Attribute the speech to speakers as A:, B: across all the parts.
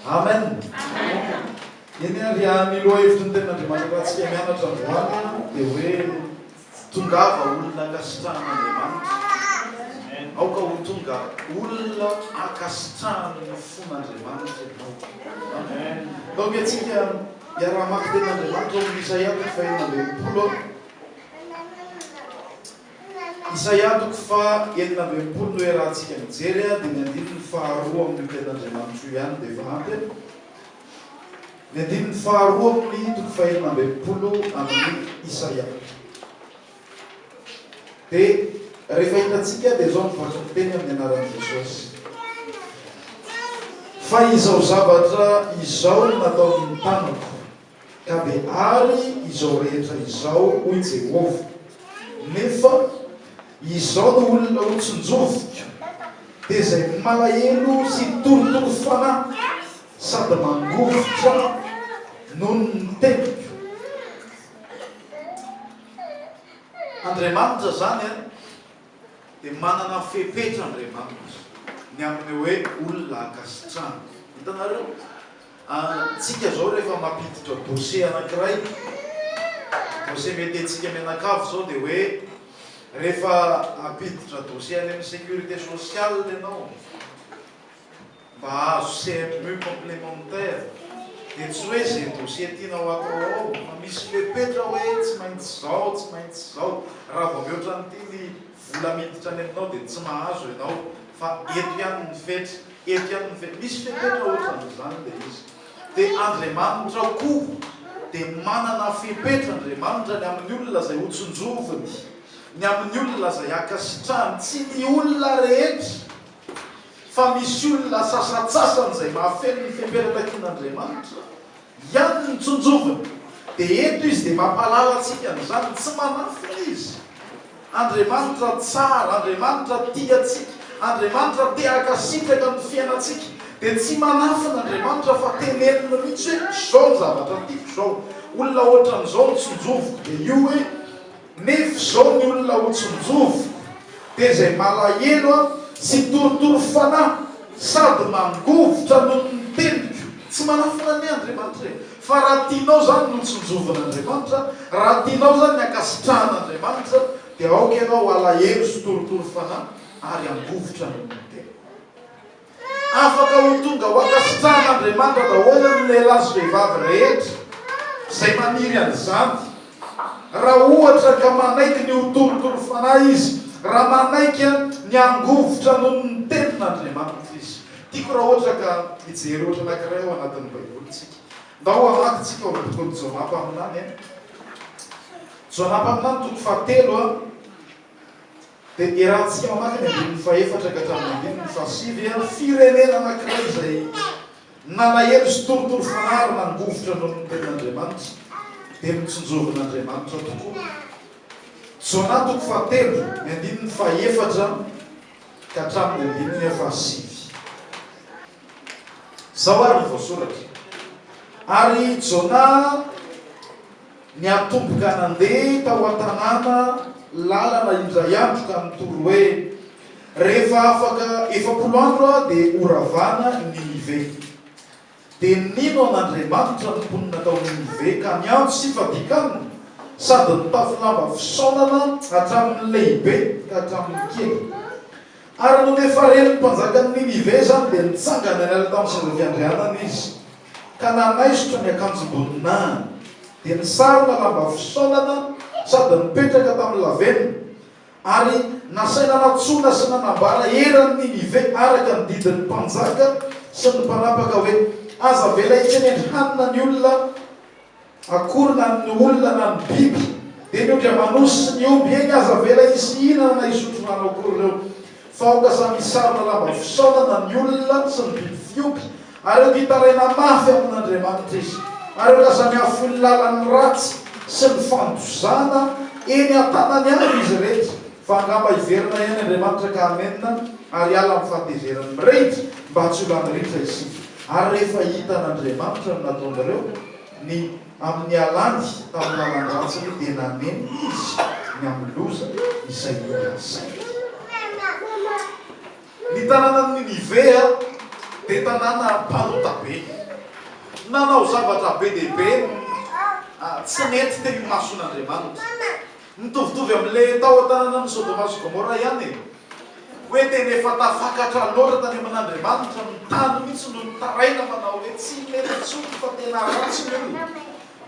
A: Amen. Eny ary, ny lohahevitry ny tenin'Andriamanitra arahantsika mianatra androany dia hoe tongava olona ankasitrahan'Andriamanitra. Aoka ho tonga olona ankasitrahan'ny fon'Andriamanitra ianao. Amen. Donc antsika hiara-hamaky tenin'Andriamanitra ao amin'ny Isaia toko fahenina ambin'ny folo. Isaia toko faha 66 no iarahantsika mijery dia ny andininy faharoa amin'io tenin'Andriamanitra io ihany dia efa ampy. Ny andininy faharoa amin'ny toko faha 66 amin'ny Isaia. Dia rehefa hitantsika dia izao ny vaky teny amin'ny anaran'i Jesosy. Fa izao zavatra izao no nataon'ny tanako. Ka dia ary izao rehetra izao, hoy Jehovah, nefa izao no olona hotsinjoviko, dia izay malahelo sy torotoro fanahy sady mangovitra noho ny teniko. Andriamanitra izany an, dia manana fepetra Andriamanitra ny amin'ny hoe olona ankasitrahana. Hitanareo? Antsika zao rehefa mampiditra dossier anankiray, dossier mety antsika mianakavy zao dia hoe rehefa hampiditra dossier any amin'ny sécurité sociale ianao mba hahazo CMU complémentaire dia tsy hoe ze dossier tianao atao ao fa misy fepetra hoe tsy maintsy zao, tsy maintsy zao, raha vao mihoatra an'ity ny vola miditra any aminao dia tsy mahazo ianao fa eto ihany ny fetra. Eto ihany ny fe, misy fepetra ohatran'izany ilay izy. Dia Andriamanitra koa dia manana fepetra Andriamanitra ny amin'ny olona izay hotsinjoviny, ny amin'ny olona izay ankasitrahany, tsy ny olona rehetra fa misy olona sasantsasany izay mahafeno ny fepetra takian'Andriamanitra. Ihany ny tsonjoviny. Dia eto izy dia mampahalala antsika an'izany, tsy manafina izy. Andriamanitra tsara, Andriamanitra tia antsika, Andriamanitra te hankasitraka ny fiainantsika. Dia tsy manafina Andriamanitra fa teneniny mihitsy hoe izao ny zavatra tiako izao. Olona ohatran'izao no tsonjoviko. Dia io hoe Nefa izao ny olona ho tsinjoviko, dia izay malahelo aho sy torotoro fanahy sady mangovitra noho ny teniko. Tsy manafina anie Andriamanitra e! Fa raha tianao izany ny ho tsinjovin'Andriamanitra, raha tianao izany ny hankasitrahan'Andriamanitra, dia aoka ianao halahelo sy torotoro fanahy ary hangovitra noho ny teniko. Afaka ho tonga ho ankasitrahan'Andriamanitra daholo ny lehilahy sy vehivavy rehetra izay maniry an'izany, raha ohatra ka manaiky ny ho torotoro fanahy izy, raha manaiky ny hangovitra noho ny tenin'Andriamanitra izy. Tiako raha ohatra ka hijery ohatra anankiray ao anatin'ny Baiboly isika. Ndao hamaky tsika ao amin'ny bokin'i Jona mpaminany. Jona mpaminany toko fahatelo. Dia iarahantsika mamaky ny andininy fahefatra ka hatramin'ny andininy fahasivy, Firenena anankiray izay nalahelo sy torotoro fanahy ary nangovitra noho ny tenin'Andriamanitra, dia notsinjovin'Andriamanitra tokoa. Jona toko fahatelo, ny andininy fahefatra ka hatramin'ny andininy fahasivy. Izao ary no voasoratra, Ary Jona Niatomboka nandeha tao an-tanàna lalana indray andro ka nitory hoe, Rehefa afaka 40 andro aho dia horavana i Ninive. Dia nino an'Andriamanitra ny mponina tao Ninive ka niantso sy fadikanina sady nitafy lamba fisaonana hatramin'ny lehibe ka hatramin'ny kely. Ary nony efa ren'ny mpanjakan'i Ninive izany dia nitsangana niala tamin'ny seza fiandrianany izy, ka nanaisotra ny akanjom-boninahiny, dia nisarona lamba fisaonana sady nipetraka tamin'ny lavenona, ary nasaina nantsoina sy nanambara eran'i Ninive araka ny didin'ny mpanjaka sy ny mpanapaka hoe, Aza avela hitsenendry hanina ny olona, Akory na ny olona na ny biby, dia ny ondry aman'osy sy ny omby, eny, aza avela hisy hihinana na hisotro rano akory ireo. Fa aoka samy hisarona lamba fisaonana ny olona sy ny biby fiompy, ary aoka hitaraina mafy amin'Andriamanitra izy, ary aoka samy hahafoy ny lalan'ny ratsy sy ny fandozana eny an-tanany avy izy rehetra, fa angamba hiverina ihany Andriamanitra ka hanenina ary hiala amin'ny fahatezerany mirehitra, mba tsy ho lany ritra isika. Ary rehefa hitan'Andriamanitra ny nataonareo, ny amin'ny nialany tamin'ny lalan-dratsiny, dia nanenina Izy ny amin'ny loza izay nolazainy. Ny tanànan'i Ninive dia tanàna mpanota be. Nanao zavatra be dia be tsy nety teo imason'Andriamanitra. Mitovitovy amin'ilay tao an-tanànan'i Sodoma sy Gomora ihany e! Hoe tena efa tafakatra loatra tany amin'Andriamanitra ny tany mihitsy no nitaraina manao hoe tsy mety intsony fa tena ratsy ny olona.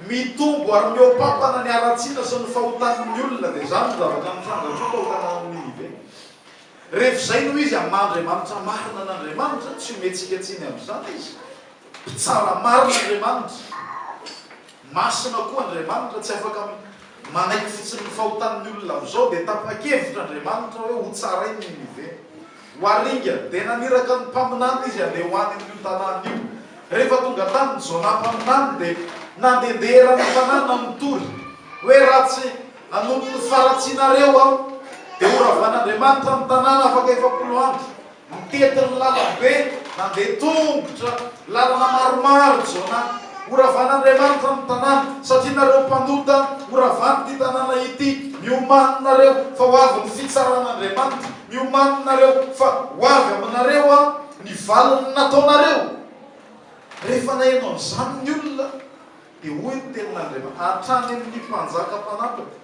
A: Mitombo ary mihoa-pampana ny haratsiana sy ny fahotan'ny olona. Dia izany no zavatra nitranga koa tao an-tanànan'i Ninive. Rehefa izay no izy, amin'ny maha Andriamanitra marina an'Andriamanitra, tsy omentsika tsiny amin'izany Izy. Mpitsara marina Andriamanitra. Masina koa Andriamanitra, tsy afaka manaiky fotsiny ny fahotan'ny olona amin'izao, dia tapa-kevitra Andriamanitra hoe hotsarainy Ninive. Ho aringany. Dia naniraka ny mpaminany Izy handeha ho any amin'io tanàna io. Rehefa tonga tany Jonah mpaminany dia nandehandeha eran'ny tanàna nitory hoe raha tsy hanompo ny faharatsianareo aho dia horavan'Andriamanitra ny tanàna afaka 40 andro. Nitety ny lalambe, nandeha tongotra, lalana maromaro Jonah. Horavan'Andriamanitra ny tanàna, satria nareo mpanota, horavany ity tanàna ity. Miomany nareo fa ho avy ny fitsaran'Andriamanitra. Miomany nareo fa ho avy aminareo ny valin'ny nataonareo. Rehefa naheno an'izany ny olona, Dia hoy ny tenin'Andriamanitra, hatrany amin'ny mpanjaka mpanapaka,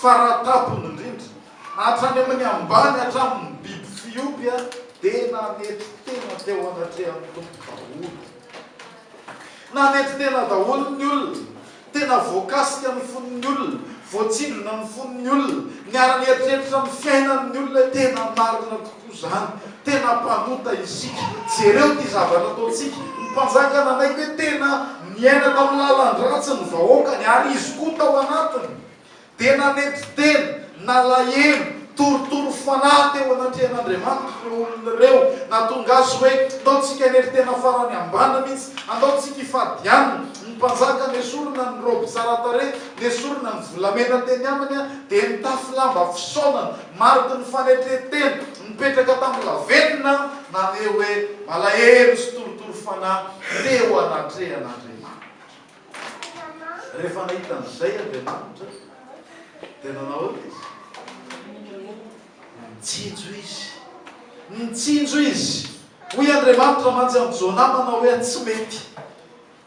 A: fara tampony indrindra, hatrany amin'ny ambany hatramin'ny biby fiompy, dia nanetry tena teo anatrehan'ny Tompo daholo. Nanetry tena daholo ny olona. Tena voakasika ny fon'ny olona, voatsindrona ny fon'ny olona, niara-nieritreritra ny fiainan'ny olona hoe tena marina tokoa izany, tena mpanota isika, jereo ity zavatra ataontsika. Ny mpanjaka nanaiky hoe tena niaina tamin'ny lalan-dratsy ny vahoakany ary izy koa tao anatiny. Dia nanetry tena, nalahelo, torotoro fanahy teo anatrehan'Andriamanitra ireo olona ireo. Nahatonga azy hoe, Andao tsika hanetry tena farany ambany mihitsy, andao tsika hifady hanina. Ny mpanjaka nesorina ny raoby tsara tarehy, nesorina ny volamena teny aminy, dia nitafy lamba fisaonana, mariky ny fanetren-tena, nipetraka tamin'ny lavenona, naneho hoe malahelo sy torotoro fanahy teo anatrehan'Andriamanitra. Rehefa nahita an'izay Andriamanitra, dia nanao ahoana Izy? Nitsinjo Izy. Nitsinjo Izy. Hoy Andriamanitra mantsy amin'i Jona manao hoe, Tsy mety.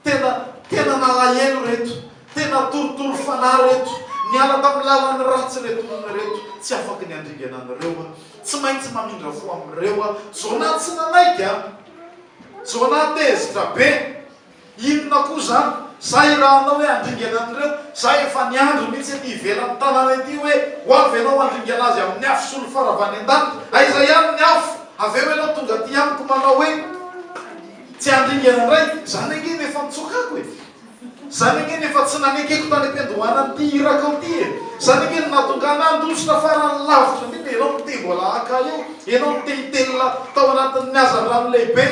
A: Tena, tena nalahelo ireto. Tena torotoro fanahy ireto. Niala tamin'ny lalan'ny ratsy ireto olona ireto. Tsy afaky ny handringana an'ireo aho. Tsy maintsy mamindra fo amin'ireo aho. Jona tsy nanaiky an! Jona tezitra be. Inona koa izany? Za irahanao hoe handringana an'ireo? Za efa niandry mihitsy ety ivelan'ny tanàna ety hoe ho avy ianao handringana azy amin'ny afo solifara avy any an-danitra. Aiza ihany ny afo? Avy eo ianao tonga aty amiko manao hoe tsy handringana indray. Izany ange no efa nitsokako e! Izany ange no efa tsy nanekeko tany am-piandohana an'ity irakao ity e! Izany ange no nahatonga anah handositra farany lavitra indrindra. Ianao no te mbola haka eo. Ianao no te hitelina tao anatin'ny hazandrano lehibe.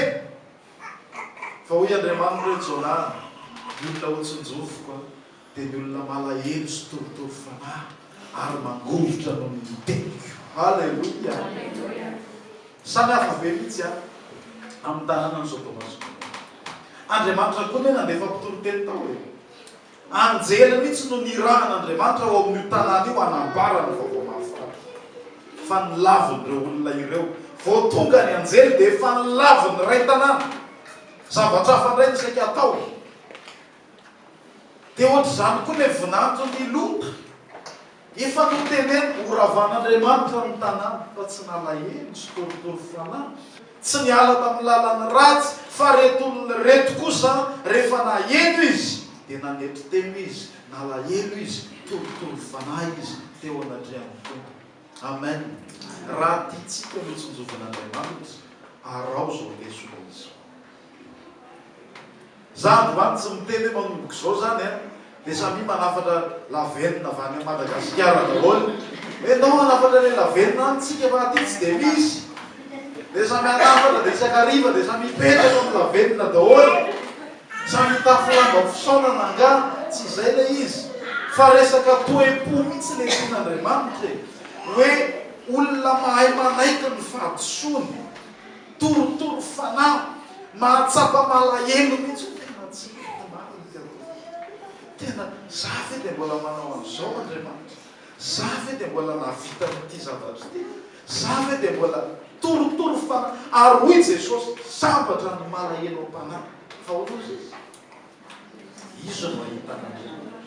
A: Fa hoy Andriamanitra hoe, Jonah, ny olona hotsinjoviko dia ny olona malahelo sy torotoro fanahy ary mangovitra noho ny teniko. Haleloia! Samy hafa be mihitsy an, amin'ny tanànan'i Sodoma sy Gomora. Andriamanitra koa anie nandefa mpitoriteny tao e. Anjely mihitsy no nirahan'Andriamanitra ao amin'io tanàna io hanambara ny vaovao mahafaly. Fa nilavin'ireo olona ireo. Vao tonga ny anjely dia efa nilavin'ny iray tanàna. Zavatra hafa indray no saika hatao. Dia ohatr'izany koa ilay vinanton'i Lota. Efa noteneniko ho ravan'Andriamanitra ny tanàna, fa tsy nalahelo sy torotoro fanahy, tsy niala tamin'ny lalany ratsy, fa reto olona ireto kosa, rehefa naheno izy, dia nanetry tena izy, nalahelo izy, torotoro fanahy izy teo anatrehan'ny Tompo. Amen. Raha tiantsika ny ho tsinjovan'Andriamanitra, araho izao lesona izao. Za androany tsy miteny hoe manomboka izao zany an, dia samia manafatra lavenona avy any Madagasikara daholo hoe ndao hanafatra ilay lavenona any tsika fa aty tsy dia misy, dia samy hanafatra dia isan-kariva dia samy hipetraka amin'ny lavenona daholo, samy hitafy lamba fisaonana angaha, tsy izay ilay izy fa resaka toe-po mihitsy ilay tian'Andriamanitra e, hoe olona mahay manaiky ny fahadisoany. Torotoro fanahy, mahatsapa malahelo mihitsy hoe tena tsy mety marina ity ataoko ity. Tena za ve dia mbola manao an'izao Andriamanitra? Za ve dia mbola nahavita an'ity zavatra ity? Za ve dia mbola torotoro fanahy? Ary hoy Jesosy, sambatra ny malahelo am-panahy. Fa hoy izy. Izy no hahita an'Andriamanitra.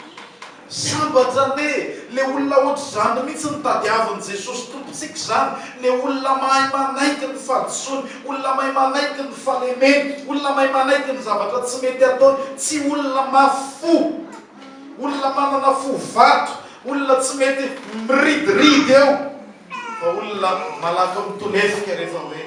A: Sambatra anie le olona ohatr'izany mihitsy no tadiavin'i Jesosy Tompontsika izany, le olona mahay manaiky ny fahadisoany, olona mahay manaiky ny fahalemeny, olona mahay manaiky ny zavatra tsy mety ataony, tsy olona mafy fo, olona manana fo vato, olona tsy mety miridiridy eo, fa olona malaky mitolefika rehefa hoe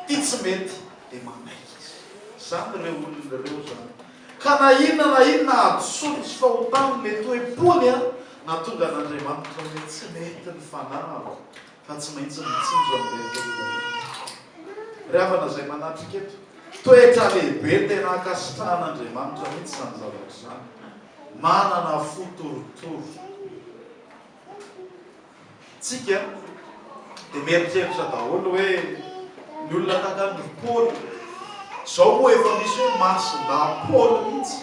A: ty tsy mety dia manaiky izy. Izany ireo olona ireo izany. Ka na inona na inona hadisoany sy fahotany le toe-pony an, nahatonga an'Andriamanitra hoe tsy mety ny fanahiko fa tsy maintsy mitsinjo an'ireto olona ireto. Ry havana izay manatrika eto, toetra lehibe tena ankasitrahan'Andriamanitra mihitsy izany zavatra izany. Manana fo torotoro. Tsika dia mieritreritra daholo hoe ny olona tahaka an-dry Paoly, izao moa efa misy hoe masindahy Paoly mihitsy.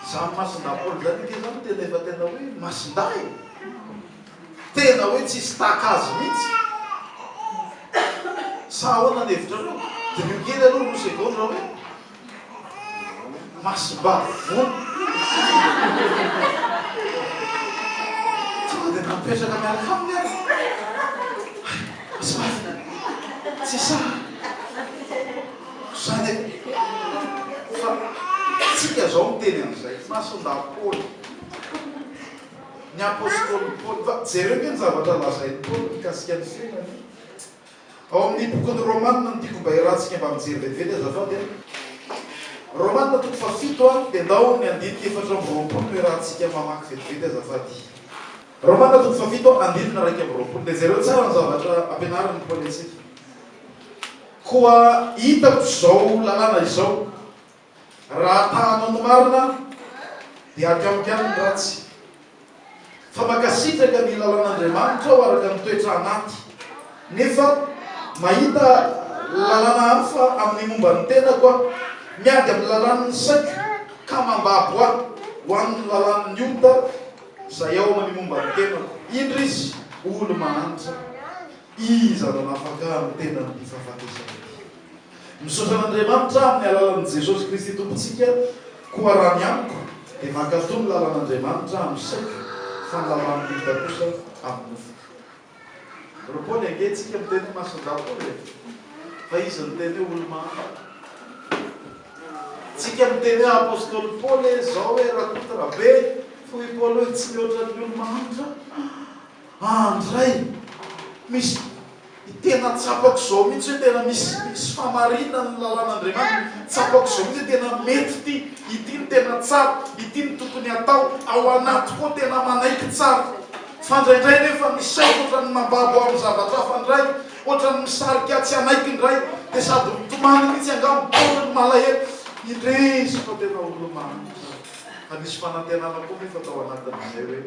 A: Izany masindahy Paoly izany ange izany tena efa tena hoe masindahy e! Tena hoe tsisy tahaka azy mihitsy. Sa ahoana ny hevitrareo? Diniho kely aloha roa segondra hoe. Masom-bavy vono. Tonga dia napetraka miaraka aminy aho. Hay, masom-bavy. Tsy sahy. Zany e. Fa tsika zao miteny an'izay. Mason-dahy Paoly. Ny apostoly Paoly. Fa jereo ange ny zavatra lazain'i Paoly mikasika ny fiainany. Ao amin'ny bokin'ny Romana no tiako mba hiarahantsika mba mijery vetivety azafady a. Romana toko fahafito a, dia ndao ny andininy 24 no hiarahantsika mamaky vetivety azafady. Romana toko fahafito andininy 21, dia jereo tsara ny zavatra ampianarin'i Paoly antsika. Koa hitako izao lalàna izao, Raha ta hanao ny marina dia ato amiko ihany ny ratsy. Fa mankasitraka ny lalàn'Andriamanitra aho araka ny toetra anaty. Nefa mahita lalàna hafa amin'ny momba ny tenako aho, miady amin'ny lalàn'ny saiko ka mambabo ahy ho amin'ny lalàn'ny ota izay ao amin'ny momba ny tenako. Indrisy, olo-mahantra, iza no hanafaka ahy amin'ny tenan'ity fahafatesana ity? Misaotra an'Andriamanitra aho amin'ny alalan'i Jesosy Kristy Tompontsika, koa raha ny amiko, dia mankatò ny lalan'Andriamanitra amin'ny saiko, fa ny lalàn'ny ota kosa amin'ny nofoko. Ry Paoly ange tsika miteny hoe masindahy Paoly e! Fa izy niteny hoe olo-mahantra. Tsika miteny hoe apostoly Paoly e, zao hoe Rakoto Rabe, fa hoy Paoly hoe tsy mihoatra ny olo-mahantra. Andray! Misy tena tsapako izao mihitsy hoe tena misy misy fahamarinany ny lalàn'Andriamanitra, tsapako izao mihitsy hoe tena mety ity, ity no tena tsara, ity no tokony hatao, ao anatiko ao tena manaiky tsara. Fa indraindray nefa ny saiko ohatran'ny mambabo amin'ny zavatra hafa indray, ohatran'ny misarika ahy tsy hanaiky indray, dia sady mitomany mihitsy angaha, mitaona ny malahelo. Indrisy fa tena olo-mahantra. Fa nisy fanantenana koa nefa tao anatin'izay hoe.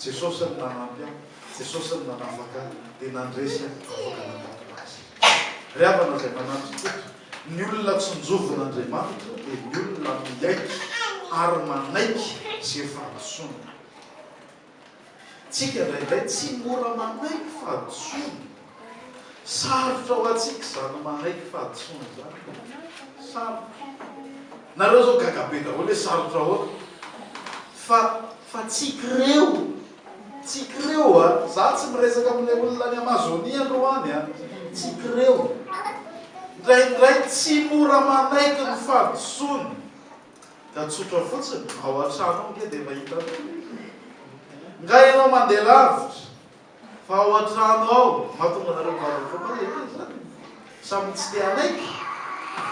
A: Jesosy no nanampy ahy, Jesosy no nanafaka ahy, dia nandresy aho, afaka nankatò Azy. Ry havana izay manatrika eto, ny olona tsinjovin'Andriamanitra dia ny olona miaiky ary manaiky izay fahadisoana. Tsika indraindray tsy mora manaiky fahadisoana. Sarotra ho antsika izany manaiky fahadisoana izany. Sarotra. Nareo zao gaga be daholo hoe sarotra ahoana. Fa fa tsika ireo, tsika ireo a, za tsy miresaka amin'ilay olona any Amazonie androany a, tsika ireo, indraindray tsy mora manaiky ny fahadisoana. Ka tsotra fotsiny, ao an-trano ao nge dia efa hitanao ilay izy e. Nga ianao mandeha lavitra. Fa ao an-trano ao, mahatonga anareo mivavaka foana e, zany samy tsy te hanaiky,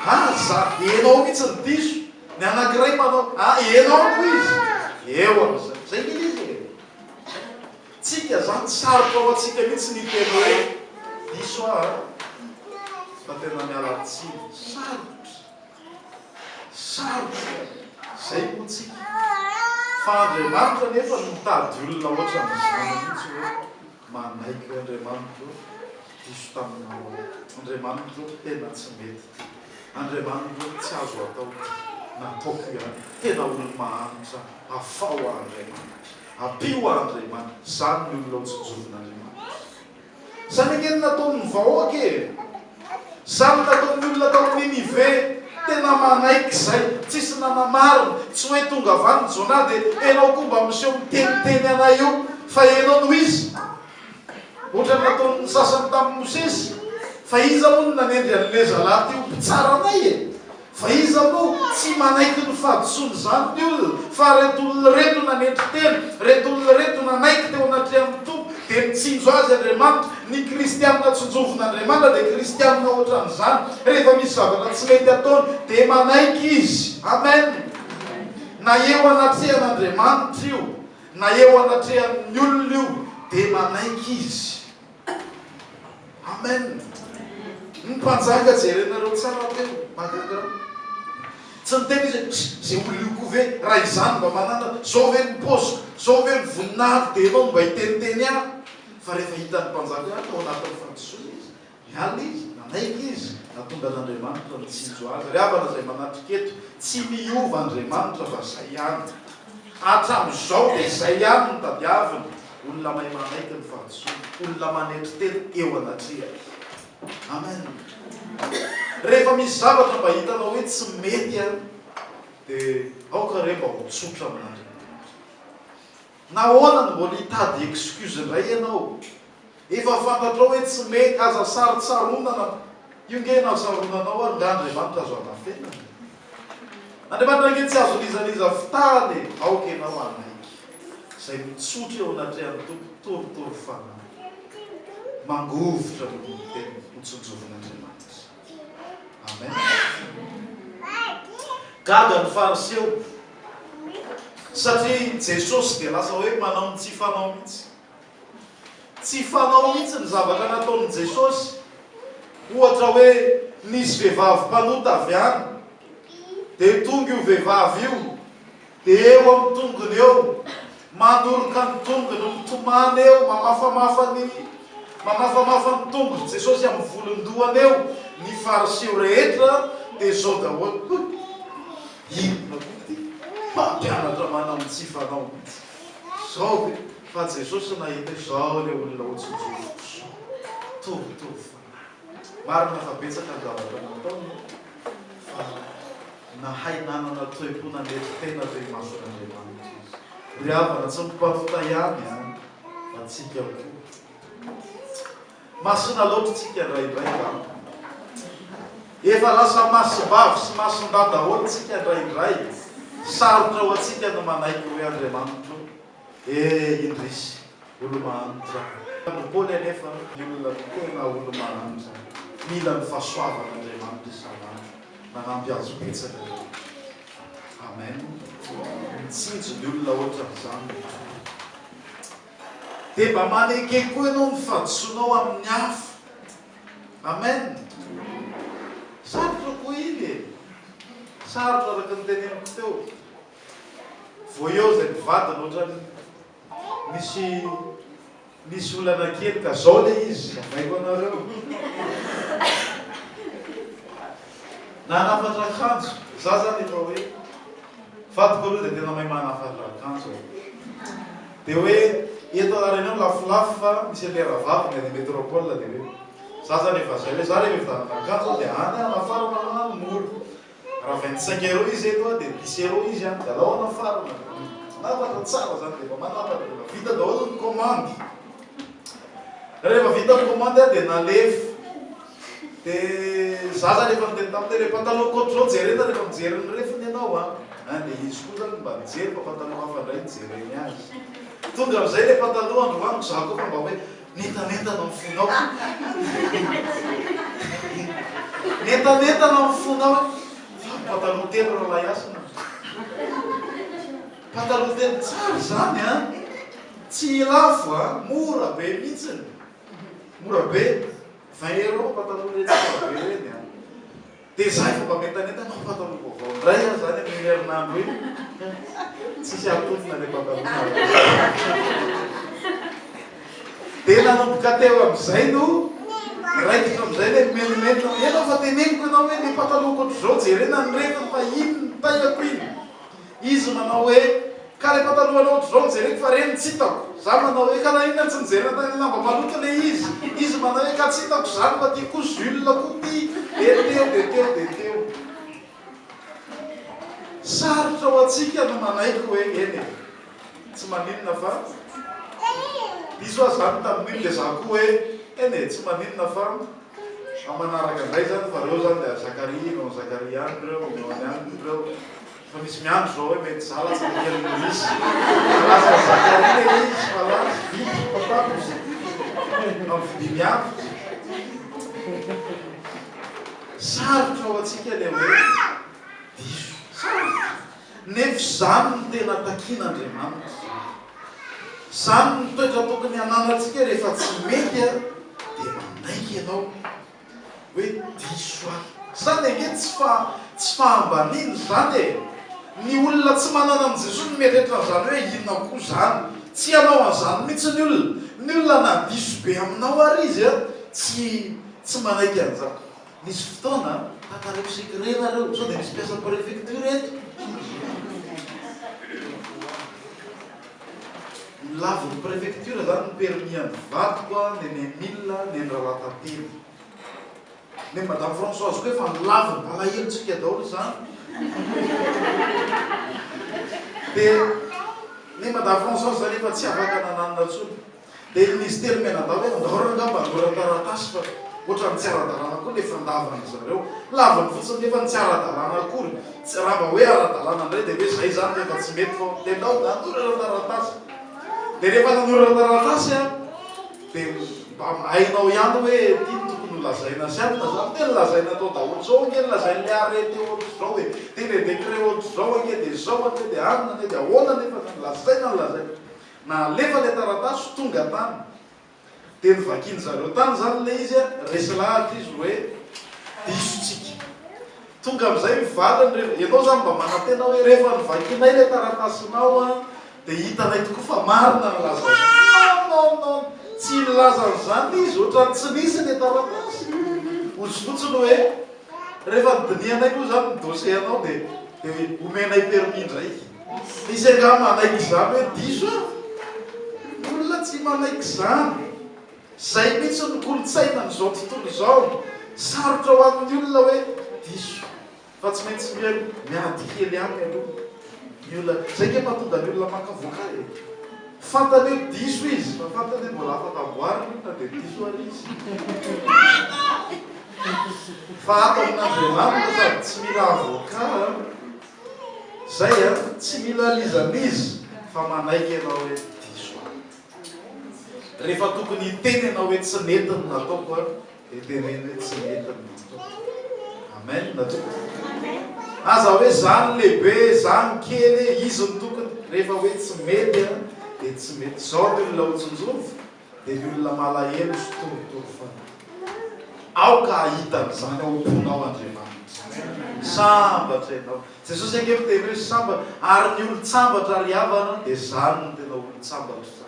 A: ah za, enao mihitsy no diso, ny anankiray manao, ah enao no izy, eo amizay, zay nge le izy e, tsika zany sarotra ho antsika mihitsy ny hiteny hoe diso aho an, fa tena miala tsiny, sarotra. Sarotra izay moa tsika. Fa Andriamanitra anefa no mitady olona ohatran'izany mihitsy hoe manaiky hoe Andriamanitra ô, diso taminao aho. Andriamanitra ô, tena tsy mety ity. Andriamanitra ô, tsy azo atao ity. Nataoko ihany. Tena olo-mahantra. Afaho aho Andriamanitra. Ampio aho Andriamanitra. Izany ny olona ho tsinjovin'Andriamanitra. Izany ange no nataon'ny vahoaka e! Izany no nataon'ny olona tao Ninive. Tena manaiky izay. Tsisy nanamarina. Tsy hoe tonga avy any Jonah dia enao koa mba miseho miteniteny anay eo fa enao no iza? Ohatran'ny nataon'ny sasany tamin'i Mosesy. Fa iza moa no nanendry an'ilay zalahy ty ho mpitsara anay e? Fa iza moa tsy manaiky ny fahadisoany izany ny olona? Fa reto olona ireto nanetry tena, reto olona ireto nanaiky teo anatrehan'ny Tompo, dia nitsinjo azy Andriamanitra. Ny kristianina tsinjovin'Andriamanitra dia kristianina ohatran'izany. Rehefa misy zavatra tsy mety ataony dia manaiky izy. Amen. Na eo anatrehan'Andriamanitra io, na eo anatrehan'ny olona io, dia manaiky izy. Amen. Ny mpanjaka jerenareo tsara teo, mahagaga an. Tsy niteny izy hoe, Pss, izay olona io koa ve, raha izany mba manana, izao ve ny paoziko, izao ve ny voninahitro dia ianao no mba hiteniteny ahy. Fa rehefa hitan'ny mpanjaka hoe tao anatin'ny fahadisoana izy, niala izy, nanaiky izy, nahatonga an'Andriamanitra nitsinjo azy. Ry havana izay manatrika eto, tsy miova Andriamanitra fa izay ihany. Hatramin'izao dia izay ihany no tadiaviny. Olona mahay manaiky ny fahadisoana, olona manetry tena eo anatrehany. Amen. Rehefa misy zavatra mba hitanao hoe tsy mety an, dia aoka re mba ho tsotra amin'Andriamanitra. Nahoana no mbola hitady excuse indray ianao? Efa fantatrao hoe tsy mety, aza sarontsaronana, io nge na saronanao ary nga Andriamanitra azo anafenana? Andriamanitra ange tsy azon'iza n'iza fitahana e! Aoka ianao hanaiky izay mitsotra eo anatrehan'ny Tompo, torotoro fanahy, mangovitra noho ny teniny, ho tsinjovin'Andriamanitra. Amen. Gaga ny Fariseo satria Jesosy dia lasa hoe manao ny tsy fanao mihitsy. Tsy fanao mihitsy ny zavatra nataon'i Jesosy. Ohatra hoe nisy vehivavy mpanota avy any, dia tonga io vehivavy io, dia eo amin'ny tongony eo, manoroka ny tongony, mitomany eo, mamafamafa ny mamafamafa ny tongotr'i Jesosy amin'ny volon-dohany eo. Ny Fariseo rehetra dia izao daholo, Hoy, inona koa ity mpampianatra manao ny tsy fanao mihitsy? Izao ve? Fa Jesosy nahita hoe zao le olona ho tsinjoviko zao. Torotoro fanahy. Marina fa betsaka ny zavatra nataony fa nahay nanana toe-po nanetry tena teo imason'Andriamanitra izy. Ry havana, tsy ny mpanota ihany an, fa tsika koa. Masina loatra tsika indraindray angamba. Efa lasa masim-bavy sy masin-dahy daholo tsika indraindray. Sarotra ho antsika ny manaiky hoe Andriamanitro Eh indrisy, olo-mahantra. Ry Paoly anefa, ny olona tena olo-mahantra, mila ny fahasoavan'Andriamanitra isan'andro. Nanampy azy betsaka Andriamanitra. Amen. Mitsinjo ny olona ohatran'izany ny Tompo. Dia mba maneke koa ianao ny fahadisoanao amin'ny hafa. Amen. Sarotra koa iny e. Sarotra araka ny teneniko teo. Vao eo izay mpivady no otrany nisy nisy olana kely ka zao le izy zavaiko anareo. Nanafatra akanjo, za zany efa hoe vadiko aloha dia tena mahay manafatra akanjo e. Dia hoe eto La Réunion lafolafo fa misy an'ilay rahavaviny any métropole dia hoe za zany efa zay hoe za rehefa hividianana akanjo dia any anafarana any mora. Raha 25 euros izy eto dia 10 euros izy any, dia alao anafarana. Manafatra tsara zany dia efa manafatra dia efa vita daholo ny commande. Rehefa vita ny commande dia nalefa. Dia za zany efa niteny taminy hoe le pataloha ohatr'izao jerena rehefa mijery ny refiny ianao an. An dia izy koa zany mba nijery fa pataloha hafa indray nijereny azy. Tonga amin'izay le pataloha androany za koa fa mba hoe Mientanentana ny fonao. Mientanentana ny fonao hoe fa pataloha telo rahalahy Hasina. Pataloha telo tsara izany an. Tsy lafo an, mora be mihitsiny. Mora be. 20 euros pataloha ireny tsara be ireny an. Dia za efa mba mientanentana aho pataloha vaovao indray aho zany amin'iny herinandro iny. Tsisy atonina ilay pataloha Dia nanomboka teo amin'izay no raikitra amin'izay ilay mimenomenona. Ianao fa teneniko ianao hoe ilay patalohako ohatr'izao jerena ny refiny fa iny ny taillako iny. Izy manao hoe, ka ilay patalohanao ohatr'izao no jereko fa ireny tsy hitako. Za manao hoe, ka naninona tsy nijerena tany amin'ny lamba maloto ilay izy? Izy manao hoe, ka tsy hitako izany fa ty koa Jules koa ty. Dia teo dia teo dia teo. antsika no manaiky hoe eny e, tsy maninona fa diso aho zany tamin'iny dia za koa hoe eny e, tsy maninona fa amin'ny manaraka indray zany fa reo zany dia Zakaria, non Zakaria ihany reo, omeo any aminy reo. Fa misy miandry zao hoe mety za latsaka kely noho izy. Fa lasa Zakaria le izy fa lasa vita fa tapitra. Fa mividia miavotra. Sarotra ho antsika le hoe diso. Sarotra. Nefa izany no tena takian'Andriamanitra. Izany no toetra tokony hananantsika rehefa tsy mety dia manaiky ianao. hoe diso aho. Zany ange tsy fa tsy fahambaniana izany e! Ny olona tsy manana an'i Jesoa no mieritreritra an'izany hoe inona koa izany. Tsy hanao an'izany mihitsy ny olona. Ny olona na diso be aminao ary izy a, tsy tsy manaiky an'izany. Nisy fotoana, tantaraiko secret nareo, sao dia misy mpiasan'ny préfecture eto. Nolavin'ny préfecture zany ny permis an'ny vadiko a, neny Emile, neny Ralatately. Neny Madame Françoise koa efa nolaviny, alahelontsika daholo izany. Dia neny Madame Françoise zany efa tsy afaka nananona intsony. Dia izy telo mianadahy hoe andao ary angamba hanora taratasy fa ohatran'ny tsy ara-dalàna koa ilay fandavana zareo. Laviny fotsiny nefa ny tsy ara-dalàna akory. Tsy raha mba hoe ara-dalàna indray dia hoe izay izany rehefa tsy mety fa dia ndao nanoratra taratasy. Dia rehefa nanoratra taratasy an, dia mba hainao ihany hoe ity no tokony ho lazaina sy anona izany. Dia nolazaina tao daholo. Izao ange no lazain'ilay arrêté ohatr'izao e, dia ilay décret ohatr'izao ange, dia izao ange, dia anona anie, dia ahoana anefa izany. Lazaina ny lazaina. Nalefa ilay taratasy tonga tany. Dia novakian-dry zareo tany izany ilay izy, resy lahatra izy hoe diso tsika. Tonga amin'izay ny valiny rehefa, ianao izany mba manantena hoe rehefa novakianay ilay taratasinao an, dia hitanay tokoa fa marina ny lazainao. Non, non, non, tsy nilaza an'izany izy, ohatran'ny tsy nisy ilay taratasy. Hozy fotsiny hoe, rehefa nodinihanay moa izany ny dossier-nao dia dia omenay permis indray. Misy angaha manaiky izany hoe diso aho? Ny olona tsy manaiky izany. Izay mihitsy no kolontsainan'izao tontolo izao. Sarotra ho an'ny olona hoe diso. Fa tsy maintsy miady kely aminy aloha ny olona. Izay ange mahatonga ny olona maka avocat e. Fantany hoe diso izy, fa fantany hoe mbola afaka amboarina io na dia diso ary izy. Fa ato amin'Andriamanitra sady tsy mila avocat. Zay a, tsy mila lizamiza fa manaiky ianao hoe diso aho. Rehefa tokony hiteny ianao hoe tsy nety ny nataoko a, dia teneno hoe tsy nety ny nataoko. Amen tompoko. Aza hoe za ny lehibe, za ny kely, izy no tokony. Rehefa hoe tsy mety a, dia tsy mety. Zao ny olona ho tsinjovy. Dia ny olona malahelo sy torotoro fanahy. Aoka hahita an'izany ao am-ponao Andriamanitra. Sambatra ianao. Jesosy ange miteny hoe sambatra. Ary ny olon-tsambatra ry havana dia izany no tena olon-tsambatra izany.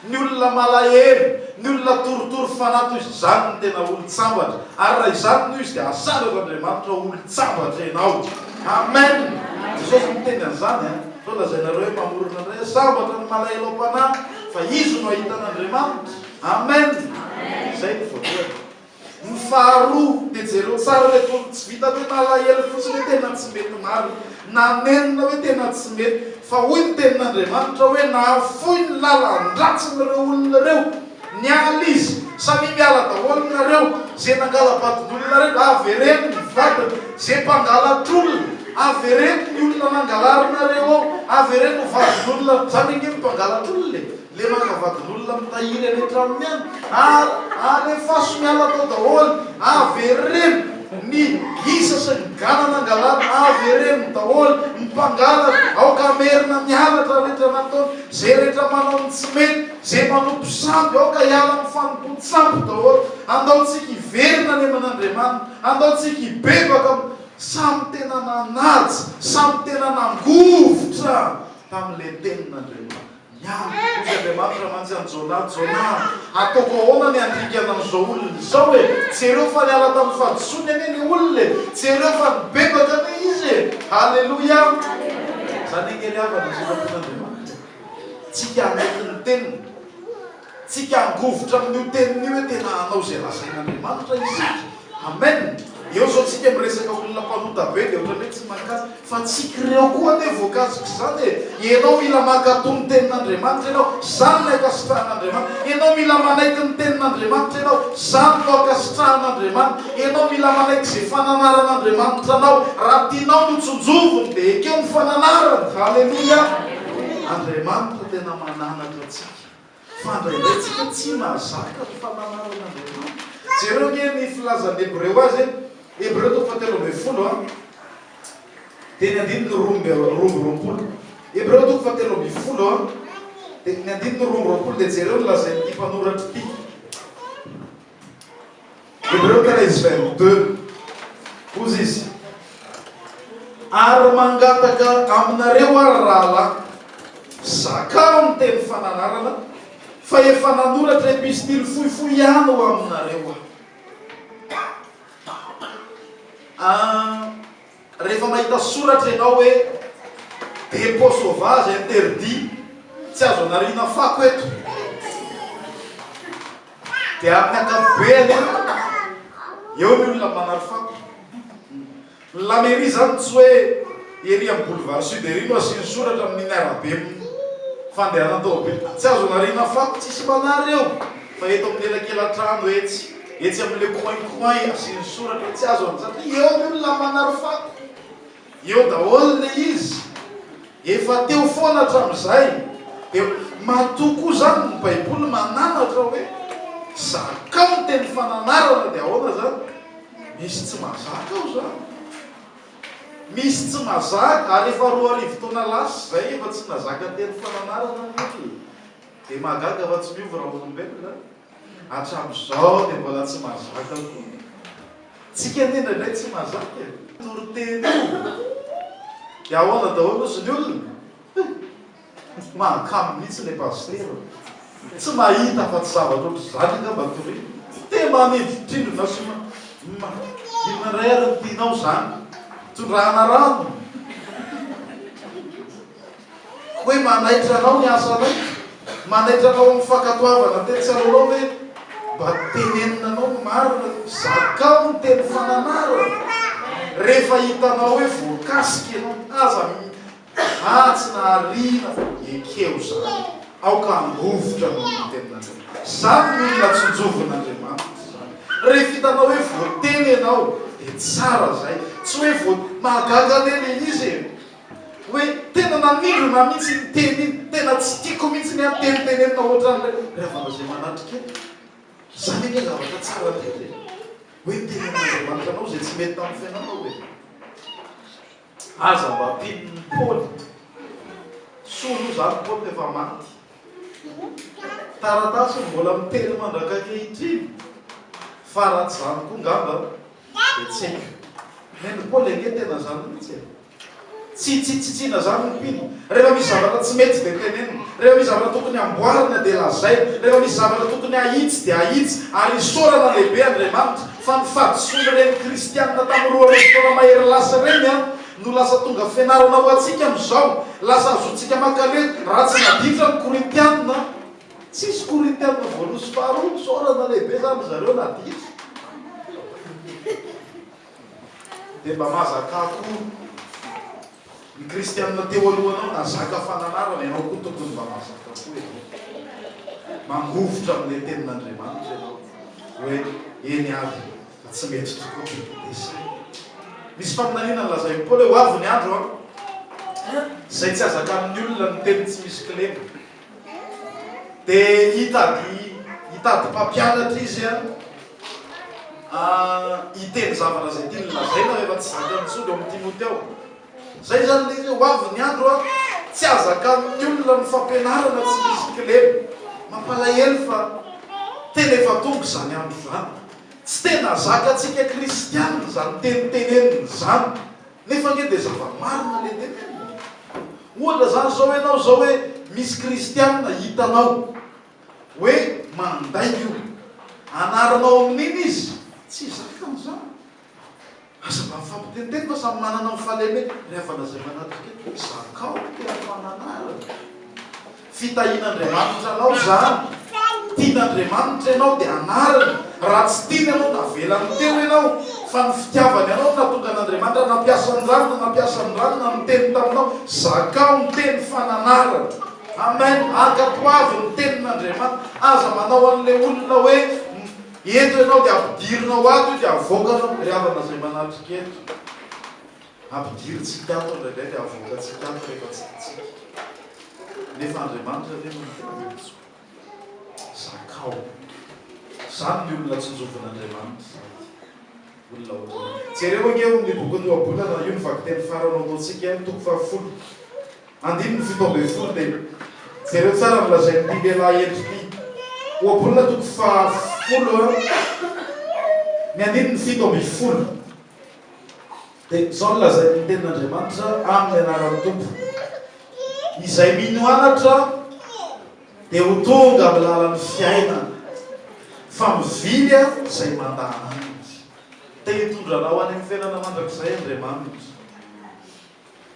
A: Ny olona malahelo, ny olona torotoro fanahy toy izany no tena olon-tsambatra. Ary raha izany no izy dia hasandratra Andriamanitra ho olon-tsambatra ianao. Amen! Jesosy miteny an'izany an. Sao lazainareo hoe mamorona indray aho. Sambatra ny malahelo am-panahy fa izy no hahita an'Andriamanitra. Amen! Izay no voalohany. Ny faharoa dia jereo tsara ilay tolona. Tsy vitan'ny hoe nalahelo fotsiny hoe tena tsy mety marina. Nanenina hoe tena tsy mety. Fa hoy ny tenin'Andriamanitra hoe nahafoy ny lalan-dratsiny ireo olona ireo. Niala izy. Samia miala daholo nareo. Ze nangala-badin'olona reny, avereno ny vadiny. Ze mpangalatr'olona, avereno ny olona nangalarinareo ao. Avereno ho vadin'olona. Zany ange ny mpangalatr'olona e. Le maka vadin'olona mitahiry any an-tranony any. Ary alefaso miala tao daholo. Avereno ny gisa sy ny gana nangalarina. Avereno daholo ny mpangalatra. Aoka hamerina ny halatra rehetra nataony. Ze rehetra manao ny tsy mety. Izay manompo sampy, aoka hiala amin'ny fanompoan-tsampy daholo. Andao tsika hiverina any aman'Andriamanitra. Andao tsika hibebaka am. Samy tena nanaja, samy tena nangovitra tamin'ilay tenin'Andriamanitra. Niala. Hoy Andriamanitra mantsy an'i Jonah, Jonah, ataoko ahoana ny handringana an'izao olona izao e? Jereo fa niala tamin'ny fahadisoany anie ilay olona e! Jereo fa nibebaka anie izy e! Haleloia! Izany ange ry havana ny sitrapon'Andriamanitra e! Tsika hanaiky ny teniny. Tsika hangovitra amin'io teniny io hoe tena hanao izay lazain'Andriamanitra isika. Amen. Eo izao tsika miresaka olona mpanota. Mpanota be dia ohatran'ny hoe tsy mahakasika. Fa tsika ireo koa anie voakasik'izany e! Ianao mila mankatò ny tenin'Andriamanitra ianao, izany no ankasitrahan'Andriamanitra. Ianao mila manaiky ny tenin'Andriamanitra ianao, izany no ankasitrahan'Andriamanitra. Ianao mila manaiky izay fananaran'Andriamanitra anao. Raha tianao ny ho tsinjoviny dia ekeo ny fananarany. Haleloia! Andriamanitra tena mananatra antsika. Fa indraindray tsika tsy mahazaka ny fananaran'Andriamanitra. Jereo ange ny filazan'ny Hebreo azy e! Hebreo toko fahatelo ambin'ny folo a, dia ny andininy 22. Hebreo toko fahatelo ambin'ny folo a, dia ny andininy 22 dia jereo ny lazain'ity mpanoratra ity. Hebreo 13 22, hozy izy, Ary mangataka aminareo aho, ry rahalahy, zakao ny teny fananarana, fa efa nanoratra epistily fohifohy ihany ho aminareo aho. Ah, Rehefa mahita soratra ianao hoe dépôt sauvage interdit, tsy azo anariana fako eto, dia amin'ny ankapobeny eo ny olona manary fako. Ny la mairie izany tsy hoe ery amin'ny boulevard sud ery no asiany soratra amin'iny arabe fandehanan-tômôbila. Tsy azo anariana fako, tsisy manary eo, fa eto amin'ny elakelan-trano etsy. Etsy amin'ilay coin coin asiany soratra hoe tsy azo an satria eo ny olona manary fako. Eo daholo ilay izy. Efa teo foana hatramin'izay. Dia matoa koa izany ny baiboly mananatra hoe zakao ny teny fananarana dia ahoana izany? Misy tsy mazaka ao izany. Misy tsy mazaka ary efa 2000 taona lasa izay efa tsy nazaka teny fananarana ny olona. Dia mahagaga fa tsy miova raha olombelona. Hatramin'izao dia mbola tsy mahazaka koa. Tsika anie indraindray tsy mahazaka e. Toriteny io. Dia ahoana daholo ozy ny olona? Mahakamo mihitsy ilay pasitera. Tsy mahita afa-tsy zavatra ohatr'izany angamba toriana. Te manindrindrindrina sy ma, ma, inona indray ary ny tianao izany? Tondrahana rano. Hoe manaitra anao ny asanay? Manaitra anao amin'ny fankatoavana teny tsy aloanao ve? Mba tenenina anao ny marina, zakao ny teny fananarana. Rehefa hitanao hoe voakasika ianao, aza ah tsy nahariana fa ekeo izany. Aoka hangovitra noho ny tenin'Andriamanitra. Izany ny olona tsinjovin'Andriamanitra izany. Rehefa hitanao hoe voateny ianao dia tsara izay. Tsy hoe voa, mahagaga anie ilay izy e. Hoe tena nanindrona mihitsy iny teny iny, tena tsy tiako mihitsy ny ahy tenitenenina ohatran'ilay ry havana izay manatrika eto. Izany ange zavatra tsara indrindra e! Hoe tenenin'Andriamanitra anao izay tsy mety tamin'ny fiainanao e! Aza mba ampian'i Paoly. Soa aloha izany Paoly fa efa maty. Taratasy mbola miteny mandrak'ankehitriny. Fa raha tsy izany koa ngamba dia tsy haiko. Nen'i Paoly ange tena izany mihitsy e! Tsy tsitsitsiana izany ny mpino. Rehefa misy zavatra tsy mety dia tenenina. Rehefa misy zavatra tokony hamboarina dia lazaina. Rehefa misy zavatra tokony hahitsy dia ahitsy. Ary isaorana lehibe Andriamanitra fa ny fahadisoan'ireny kristianina tamin'ny 2000 taona mahery lasa ireny no lasa tonga fianarana ho antsika amin'izao. Lasa azontsika mankaleo raha tsy naditra ny Korintianina. Tsisy Korintianina voalohany sy faharoa. Isaorana lehibe izany ry zareo naditra. Dia mba mahazakà koa ny kristianina teo alohanao nahazaka fananarana, ianao koa tokony mba mahazaka koa ianao. Mangovitra amin'ilay tenin'Andriamanitra ianao hoe eny ary fa tsy mety tokoa dia izay. Misy faminaniana nolazain'i Paoly hoe ho avy ny andro an, izay tsy hazakan'ny olona ny teny tsy misy kilema. Dia hitady hitady mpampianatra izy an, hiteny zavatra izay tiany lazaina rehefa tsy zakany intsony eo amin'i Timoty ao. Izay izany ilay izy hoe ho avy ny andro an, tsy hazakan'ny olona ny fampianarana tsy misy kilema. Mampalahelo fa tena efa tonga izany andro izany. Tsy tena zakantsika kristianina izany teny tenenina izany. Nefa ange dia zava-marina ilay tenenina e. Ohatra izany izao ianao izao hoe misy kristianina hitanao hoe mandainga io. Anarinao amin'iny izy, tsy zakany izany. Aza mba mifampiteniteny fa samy manana ny fahalemeny. Ry havana izay manatrika eto, zakao ny tena fananarana. Fitahian'Andriamanitra anao izany. Tian'Andriamanitra ianao dia anariny. Raha tsy tiany ianao, navelany teo ianao. Fa ny fitiavany anao no nahatonga an'Andriamanitra nampiasa ny rano, nampiasa ny rano na niteny taminao, zakao ny teny fananarana. Amen. Ankatoavy ny tenin'Andriamanitra. Aza manao an'ilay olona hoe eto ianao dia ampidirinao ato io dia avoakanao. Ry havana izay manatrika eto. Ampidirintsika ato indraindray dia avoakantsika ato rehefa tsy tiantsika. Nefa Andriamanitra anie no miteny hoe zakao. Izany ny olona tsinjovin'Andriamanitra izany. Olona ohatran'izany. Jereo ange ao amin'ny bokin'ny Ohabolana, io no vakiteny farany ho ataontsika, toko fahafolo, andininy 17 dia jereo tsara ny lazain'ity lehilahy hendry ity. Ohabolana toko fahafolo, ny andininy 17. Dia izao no lazain'ny Tenin'Andriamanitra amin'ny anaran'ny Tompo, Izay mino anatra dia ho tonga amin'ny lalan'ny fiainana, fa mivily izay mandà anatra. Te hitondra anao any amin'ny fiainana mandrakizay Andriamanitra.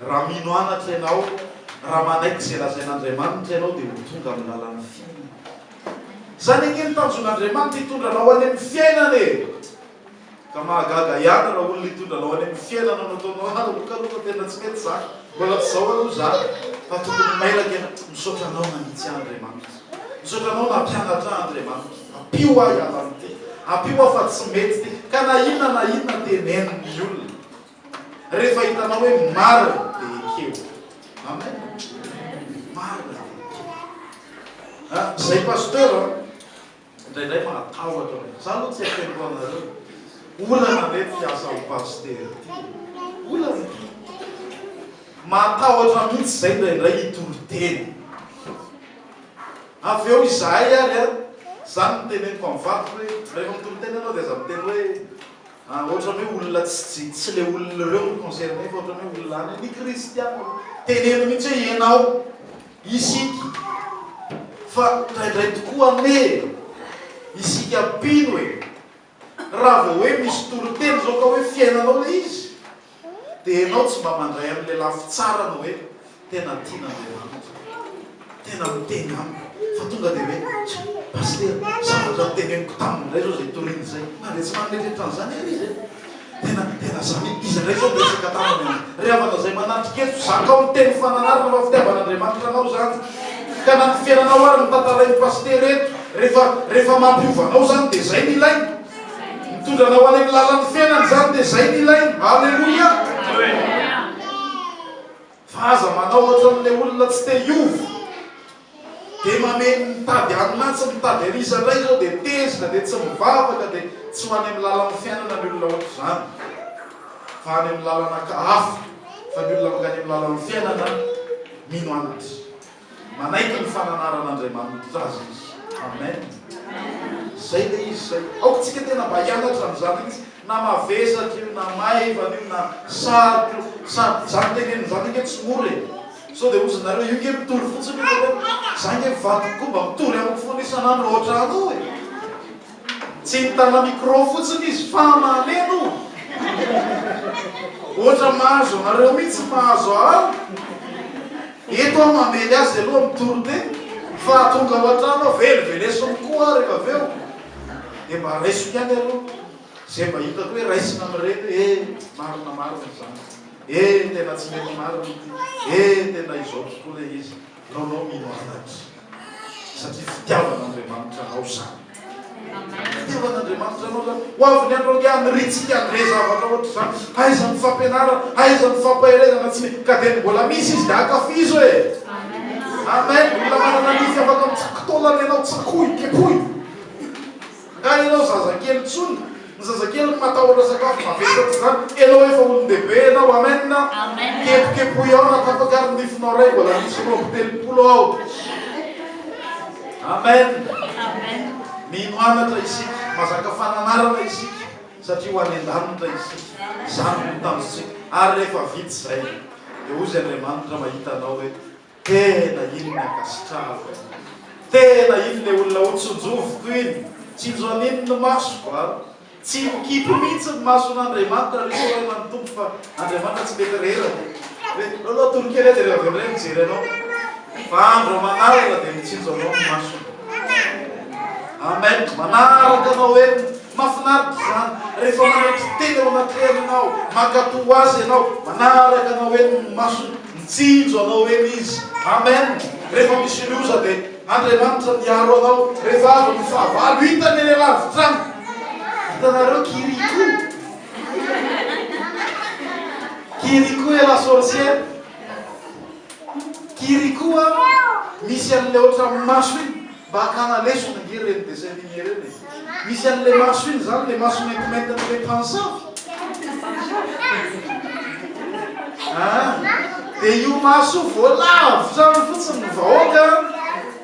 A: Raha mino anatra ianao, raha manaiky izay lazain'Andriamanitra ianao dia ho tonga amin'ny lalan'ny fiainana. Izany ange ny tanjon'Andriamanitra, hitondra anao any amin'ny fiainana e! Ka mahagaga ihany raha olona hitondra anao any amin'ny fiainana no ataonao aloha aloha fa tena tsy mety izany. Mbola tsy izao aloha izany fa tokony mailaka ianao. Misaotra anao nanitsy ahy Andriamanitra. Misaotra anao nampianatra ahy Andriamanitra. Ampio aho hiala amin'ity. Ampio aho fa tsy mety ity. Ka na inona na inona tenenin'ny olona. Rehefa hitanao hoe marina dia ekeo. Amen. Marina dia ekeo. Ah, zay pasteur an, indraindray mahatahotra hoe, za aloha tsy afeniko anareo. Olana ve ty asa ho pasteur ty? Olana ity. Mahatahotra mihitsy zay indraindray hitory teny. Avy eo izahay ary an, zany no teneniko amin'ny vadiko hoe, rehefa mitory teny ianao dia aza miteny hoe Ah ohatrany hoe olona tsy tsy le olona ireo no concerné fa ohatrany hoe olona any ny kristiana. Teneno mihitsy hoe ianao, isika. Fa indraindray tokoa anie e, isika mpino e, raha vao hoe misy toriteny izao ka hoe fiainanao ilay izy, Dia ianao tsy mba mandray amin'ilay lafy tsara ny hoe tena tian'Andriamanitra, tena miteny amiko, fa tonga dia hoe tsia, Pasitera, zavatra noteneniko taminy indray izao izay toriny izay. Na dia tsy maneritreritra an'izany ary izy e. Tena, tena zany, iza indray izao niresaka taminy an? Ry havana izay manatrika eto, zakao ny teny fananarana fa fitiavan'Andriamanitra anao izany. Ka na ny fiainanao ary no tantarain'i Pasitera eto, rehefa, rehefa mampiova anao izany dia izay no ilaina. Mitondra anao any amin'ny lalan'ny fiainana izany dia izay no ilaina. Aleloia! Fa aza manao ohatran'ilay olona tsy te hiova. Dia mameno mitady anona atsy, mitady ary iza indray izao dia tezitra, dia tsy mivavaka, dia tsy ho any amin'ny lalan'ny fiainana ny olona ohatr'izany. Fa any amin'ny lalana hafa. Fa ny olona mankany amin'ny lalan'ny fiainana mino anatra. Manaiky ny fananaran'Andriamanitra azy izy. Amen. Zay le izy zay. Aoka tsika tena mba hianatra an'izany mihitsy. Na mavesatra io, na maivana io, na sarotra io. Sa, zany tenenina zany ange tsy mora e. Sao dia hozy nareo, io nge mitory fotsiny io fa hoe, za nge vadiko koa mba mitory amiko foana isan'andro ao an-trano ao e. Tsy mitana micro fotsiny izy fa maneno. Ohatra mahazo anareo mihitsy mahazo ahy. Eto aho mamely azy aloha mitory teny fa tonga ao an-trano aho velivelesiny koa aho rehefa avy eo. Dia mba raisiko ihany aloha izay mba hitako hoe raisina amin'ireny hoe eh marina marina izany. Eh tena tsy mety marina ity. Eh tena izao tokoa ilay izy. Non non mino anatra. Satria fitiavan'Andriamanitra anao izany. Fitiavan'Andriamanitra anao izany. Ho avy ny andro ange haniriantsika handre zavatra ohatr'izany. Aiza ny fampianarana, aiza ny fampaherezana tsy misy. Ka dia ny mbola misy izy dia ankafizo e. Amen. Olona manana nify afaka mitsako taolana ianao, tsakoy, kepoy. Nga ianao zazakely intsony? Ny zazakely no matahotra sakafo mavesatra izany. Enao efa olon-dehibe ianao, amen. Kepokepoy ao na tapaka ary ny nifinao iray mbola misy 32 ao. Amen. Mino anatra isika, mazaka fananarana isika satria ho any an-danitra isika. Izany no tanjontsika. Ary rehefa vita izay dia hozy Andriamanitra mahita anao hoe Tena iny ny ankasitrahako e! Tena iny le olona ho tsinjoviko iny! Tsinjo an'iny ny masoko a! Tsy mikipy mihitsy ny mason'Andriamanitra ry isaorana ny Tompo fa Andriamanitra tsy mety reraka e! Hoe aleo aloha atory kely aho dia rehefa avy eo indray mijery anao fa andro aman'alina dia mitsinjo anao ny masony. Amen. Manaraka anao eny. Mahafinaritra izany. Rehefa manetry tena eo anatrehany ianao, mankatò Azy ianao, manaraka anao eny ny masony, mitsinjo anao eny Izy. Amen. Rehefa misy loza dia Andriamanitra miaro anao. Rehefa avy ny fahavalo, hitany eny alavitra any. Hitanareo Kirikou? Kirikou et la sorcière. Kirikou a, misy an'ilay ohatran'ny maso iny. Mba hakana lesona ange ireny dessin animé ireny e! Misy an'ilay maso iny izany, ilay maso maintimaintin'ilay mpanosavy. Ah! Dia io maso io vao lavitra any fotsiny ny vahoaka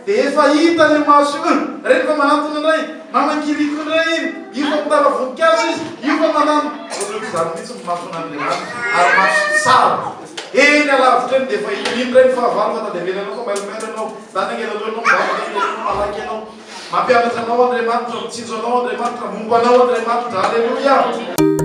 A: dia efa hitany io maso io. Hum! Ireny fa manantona indray, mamankiriko indray iny, io fa mitana voninkazo izy, io fa manano. Ohatrohatr'izany mihitsy ny mason'Andriamanitra, ary maso tsara. Eny alavitra eny dia efa hitany. Iny indray ny fahavalo fa tadiavina anao fa mailomailo ianao. Zany ange aloha ianao mivavaka ange ianao malaky ianao. Mampianatra anao Andriamanitra, mitsinjo anao Andriamanitra, momba anao Andriamanitra. Aleloia!